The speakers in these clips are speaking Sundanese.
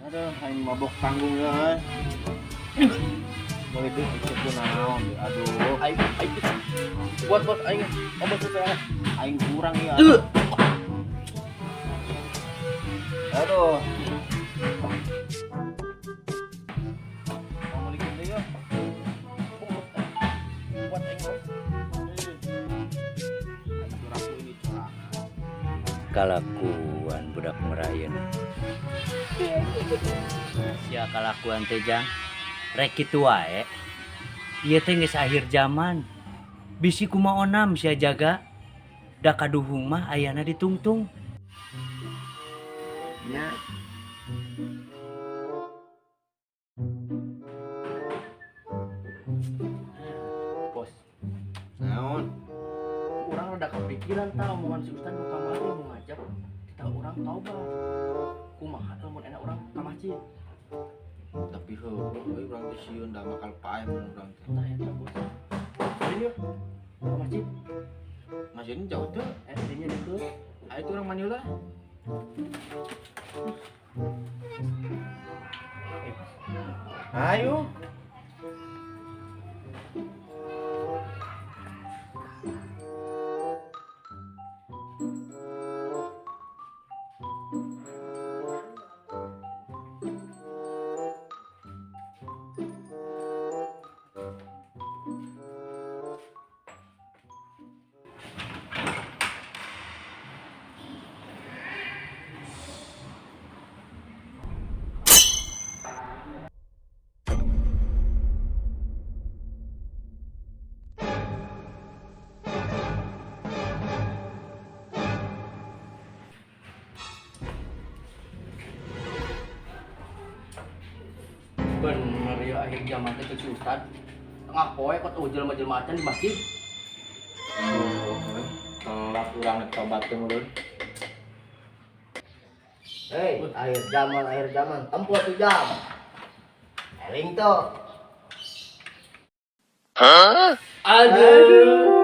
Aduh, aing mabok tanggung ya. Boleh deh, ikut naon, aduh. Aing, aing, buat buat aing, obat saya. Aing kurang ya. Aduh. Mau balikin deh ya. Buat aing bos. Aing ini curang. Kalakuan budak merayen. Sia kalakuan teh jang. Rek kitu wae. Ieu teh geus akhir zaman. Bisi kumaha onam sia jaga. Da kaduhung mah ayana ditungtung. Ya. Bos, Naon? urang rada kepikiran tah omongan si Ustad nu kamari mau ngajak kita urang taubat. Kumaha lamun enak urang ka masjid? Tapi heuh, euy urang teh sieun da bakal paeh mun urang teh. Tah eta bos. Ini yuk, ke masjid. Masjidnya jauh tuh. Eh, dinya deket. Ayo tuh urang mandi lah. Ayo. Bener ya akhir zaman teh si Ustad. Tengah poe kok tuh jelema-jelema acan di masjid. Oh, telat urang nek tobat teh mun. Hei, akhir zaman, tempo tuh jam. Eling tuh. Aduh.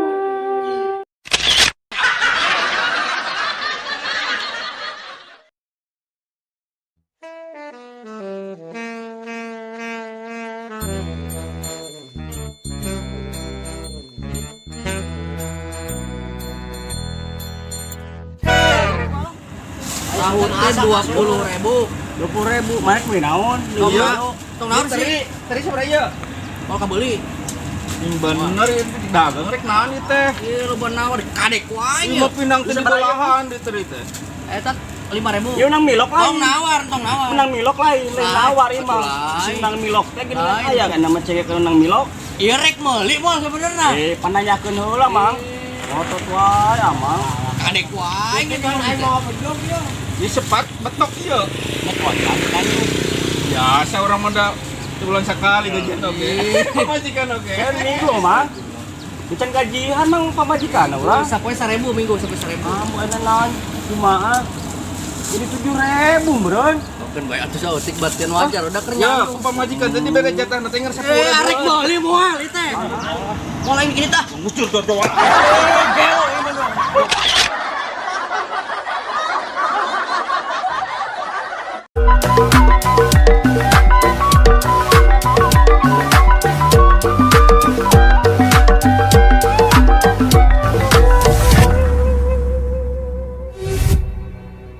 Tahu teh 20.000. 20.000, marek beli naon? Iya. Tong naon sih? Teri sabaraha ieu? Mau kabeli. Yang bener ieu dagang rek naon ieu teh? Ieu loba nawar kadek wae. Ieu mah pinang teh dibelahan di teri teh. Eta 5.000. Ieu nang milok lain. Tong nawar, tong nawar. Menang milok lain, lain nawar ieu mah. Lain. Menang milok teh gini Lain. aya kan nama cewek ke menang milok. Ieu rek meuli moal sebenarnya. Eh, pananyakeun heula, Mang. Ngotot wae, Amang. Kadek wae gitu aing mau bedog ieu. Ieu sepat betok ieu. Ngekotan kan. Biasa orang mah da sebulan sekali gajian oke. Pamajikan oke. Kan minggu, Mang. Bukan gajian mang pamajikan urang. Sapoe 1.000 minggu sapoe 1.000. Ah, bukan naon kumaha. Jadi 7.000, bro. Kan bae atuh saeutik batian wajar udah keur Ya, nyambung. pamajikan tadi beda jatah nanti ngerasa Eh, arek meuli moal ieu teh. Moal aing gini tah. Ngucur dodoan.